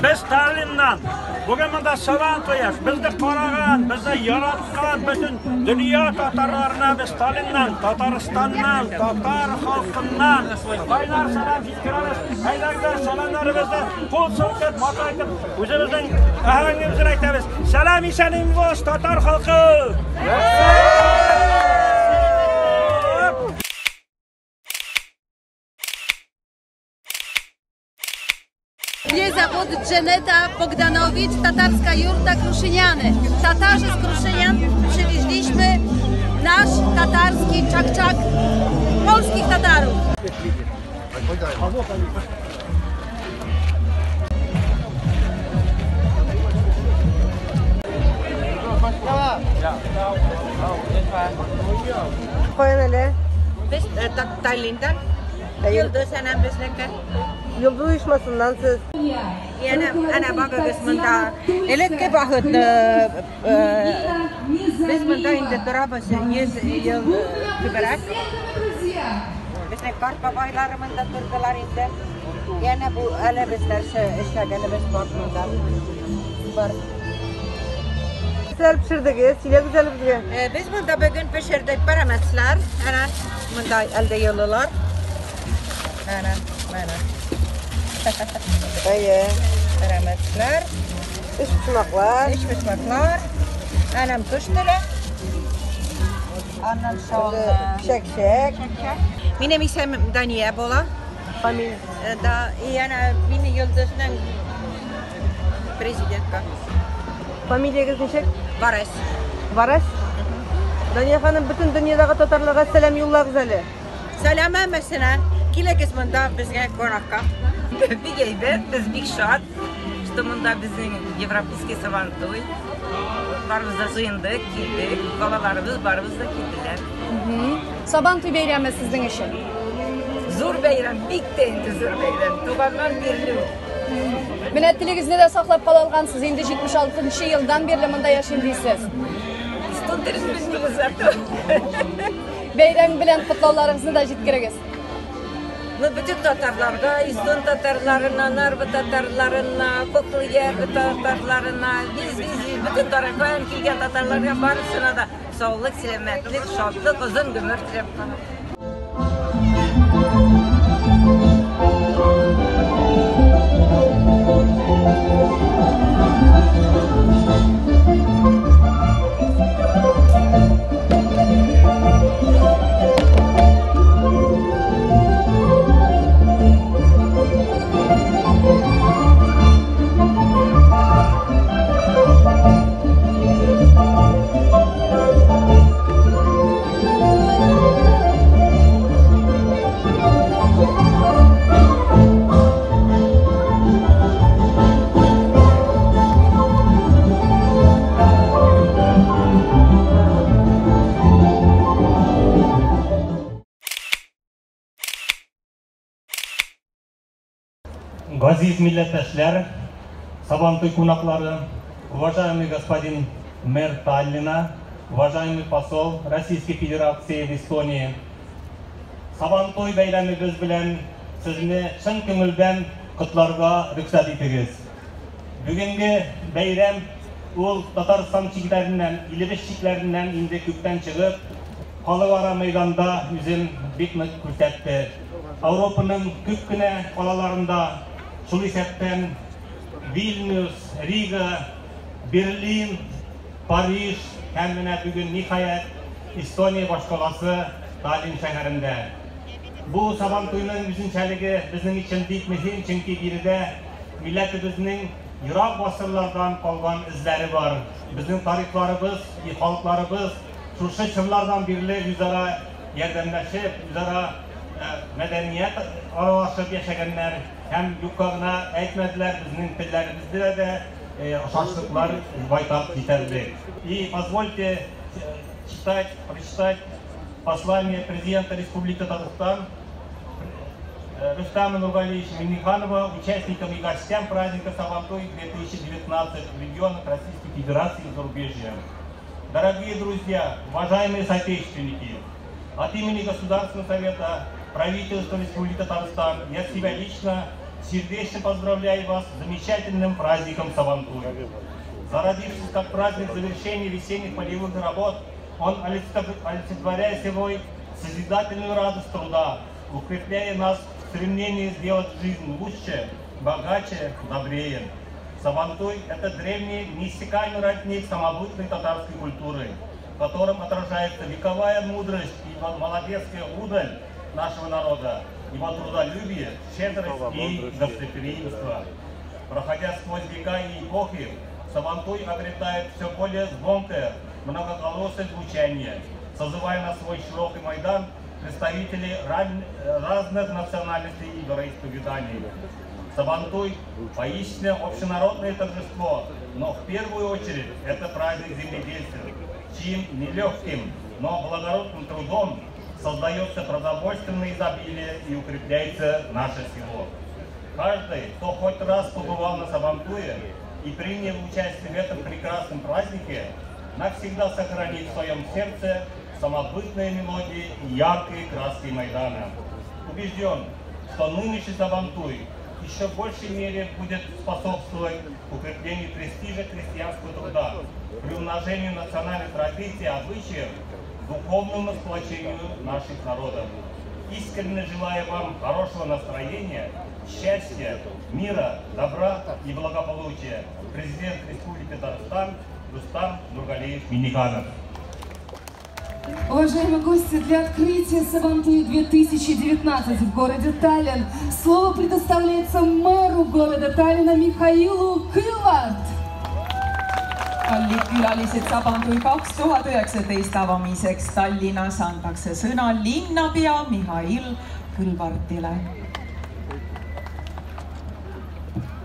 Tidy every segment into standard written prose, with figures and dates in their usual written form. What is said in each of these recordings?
Без Таллиннан. Бүген монда Сабан туе. Безне караган, безне яраткан бөтен дөнья татарларына без Таллиннан, Татарстаннан, татар халкыннан кайнар сәлам җиткерәбез. Әйдәгез, сәламнәребезне кул селкеп, матур итеп, үзебезнең аһәңебезне әйтәбез. Сәлам исәнмебез, татар халкы! Mnie зовут Дженета Bogdanowicz, tatarska jurta Kruszyniany. Tatarzy z Kruszynian przywieźliśmy nasz tatarski czak-czak polskich Tatarów. Каян әле? Без Таллиндан. Йолдыз әнә безнеке. Йолдыз оешмасыннан сез. Әнә, әнә багыгыз монда. Элекке вакытны без монда инде торабыз 100 ел күбрәк. Безнең карт бабайлары монда тордылар инде. Әнә бу әле без нәрсә эшләгәнебез бар монда. Бар. Нәрсәләр пешердегез? Сөйләгез әле безгә. Без монда бүген пешердек пәрәмәчләр. Әнә монда әлдә йолылар. Әнә, әнә. Әйе. Пәрәмәчләр, Өчпочмаклар. өчпочмаклар. Әнәм кош теле. Аннан соң Чәк-чәк. Минем исемем Дания була. Амин. Да, и әнә мине Йолдызның президентка. Фамилиягез ничек? Барас. Барас? Дания ханым, бөтен дөньядагы татарларга сәлам юллагыз әле. Сәлам һәммәсенә. Килегез монда безгә кунакка. Бик әйбәт, без бик шат, что монда безнең европейский Сабантуй. Барыбыз да җыендык, килдек. Балаларыбыз барыбыз да килделәр. Сабантуй бәйрәме сезнең өчен. Зур бәйрәм, бик тә инде зур бәйрәм. Туганнар берлеге. Менә телегезне дә саклап кала алгансыз. Инде 76 елдан бирле монда яшим дисез. Эстон телен белмибез зато. Бәйрәм белән котлауларыгызны да җиткерегез. Ну, бөтен татарларга, эстон татарларына, нарва татарларына, Коклыяры татарларына, без, без, бөтен тарафтан килгән татарларга барысына да саулык, сәламәтлек, шатлык, озын гомер теләп калам. Газиз милләттәшләр, Сабантуй кунаклары, уважаемый господин мэр Таллина, уважаемый посол Российской Федерации в Эстонии, Сабантуй бәйрәмебез белән сезне чын күңелдән котларга рөхсәт итегез. Бүгенге бәйрәм ул Татарстан чикләреннән, илебез чикләреннән инде күптән чыгып, халыкара мәйданда үзен бик нык күрсәтте. Ауропаның күп кенә калаларында, шул исәптән Вильнюс, Рига, Берлин, Париж һәм менә бүген ниһаять Эстония башкаласы Таллин шәһәрендә. Бу Сабантуйның үзенчәлеге безнең өчен бик мөһим, чөнки биредә милләтебезнең ерак гасырлардан калган эзләре бар. Безнең тарихларыбыз, халыкларыбыз шушы чорлардан бирле үзара ярдәмләшеп, үзара мәдәният аралашып яшәгәннәр һәм юкка гына әйтмәделәр, безнең телләребездә дә охшашлыклар байтак җитәрлек. И позвольте читать, прочитать послание президента Республики Татарстан Рустама Нургалиевича Минниханова участникам и гостям праздника Сабантуй 2019 в регионах Российской Федерации и зарубежья. Дорогие друзья, уважаемые соотечественники, от имени Государственного совета правительства Республики Татарстан я себя лично сердечно поздравляю вас с замечательным праздником Сабантуй. Зародившись как праздник завершения весенних полевых работ, он олицетворяет собой созидательную радость труда, укрепляя нас в стремлении сделать жизнь лучше, богаче, добрее. Сабантуй – это древний, неиссякаемый родник самобытной татарской культуры, в котором отражается вековая мудрость и молодецкая удаль нашего народа, его трудолюбие, щедрость и гостеприимство. Проходя сквозь века и эпохи, Сабантуй обретает все более звонкое, многоголосое звучание, созывая на свой широкий майдан представителей разных национальностей и вероисповеданий. Сабантуй – поистине общенародное торжество, но в первую очередь это праздник земледельцев, чьим нелегким, но благородным трудом создается продовольственное изобилие и укрепляется наше село. Каждый, кто хоть раз побывал на Сабантуе и принял участие в этом прекрасном празднике, навсегда сохранит в своем сердце самобытные мелодии и яркие краски Майдана. Убежден, что нынешний Сабантуй еще в большей мере будет способствовать укреплению престижа крестьянского труда, приумножению национальных традиций и обычаев, духовному сплочению наших народов. Искренне желаю вам хорошего настроения, счастья, мира, добра и благополучия. Президент Республики Татарстан Рустам Нургалиевич Минниханов. Уважаемые гости, для открытия Сабантуй 2019 в городе Таллин слово предоставляется мэру города Таллина Михаилу Кылварт. Kallid külalised, Sabantui 2019 avamiseks Tallinnas antakse sõna linnapea Mihhail Kõlvartile.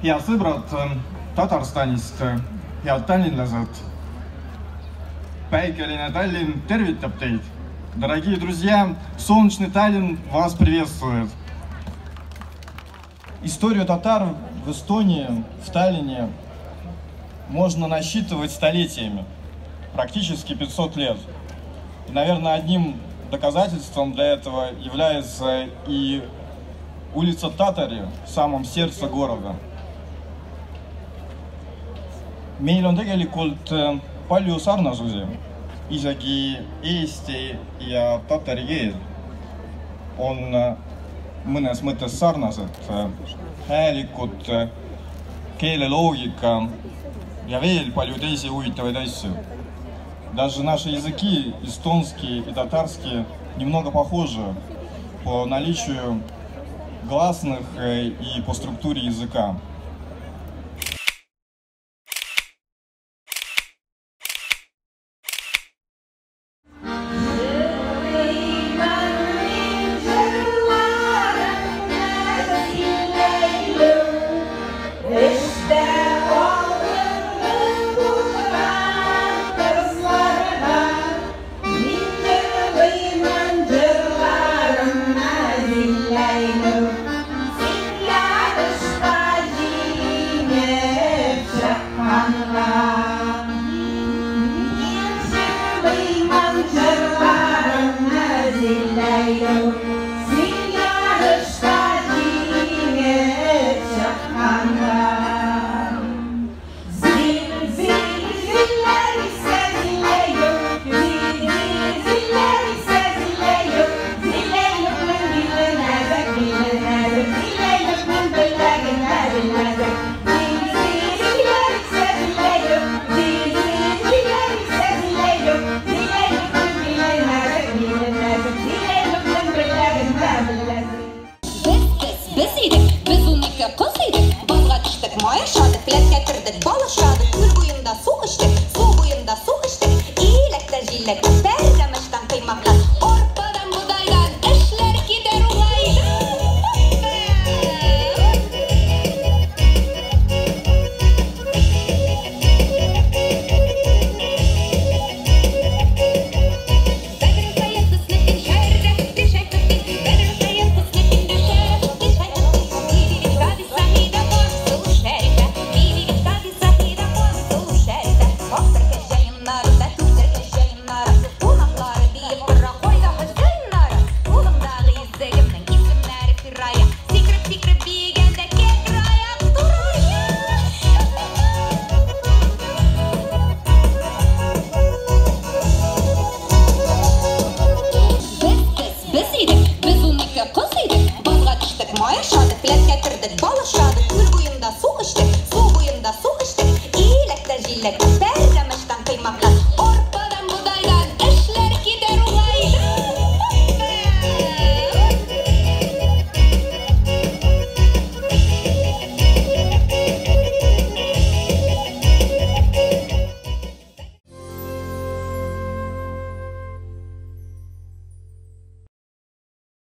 Head sõbrad Tatarstanist, head tallinlased, päikeline Tallinn tervitab teid. Дорогие друзья, солнечный Таллин вас приветствует. Историю татар в Эстонии, в Таллине можно насчитывать столетиями, практически 500 лет. И, наверное, одним доказательством для этого является и улица Татари в самом сердце города. Meil on tegelikult palju sarnasusi, isegi eesti ja tatari keel on mõnes mõttes sarnased, häälikud, keeleloogika ja veel palju teisi huvitavaid asju. Даже наши языки, эстонский и татарский, немного похожи по наличию гласных и по структуре языка. Син ярышка Келәткә кердек, бал ашадык, күл буенда су эчтек, су буенда су эчтек. Иләктә, җиләктә, пәрәмәчтән, коймактан, арпадан, бодайдан эшләр китәр уңай. Без кыз, без идек, без 12 кыз идек. Базга төштек, май ашадык, келәткә кердек, бал ашадык, күл буенда су эчтек, су буенда су эчтек. Иләктә, җиләктә, пәрәмәчтән, коймактан.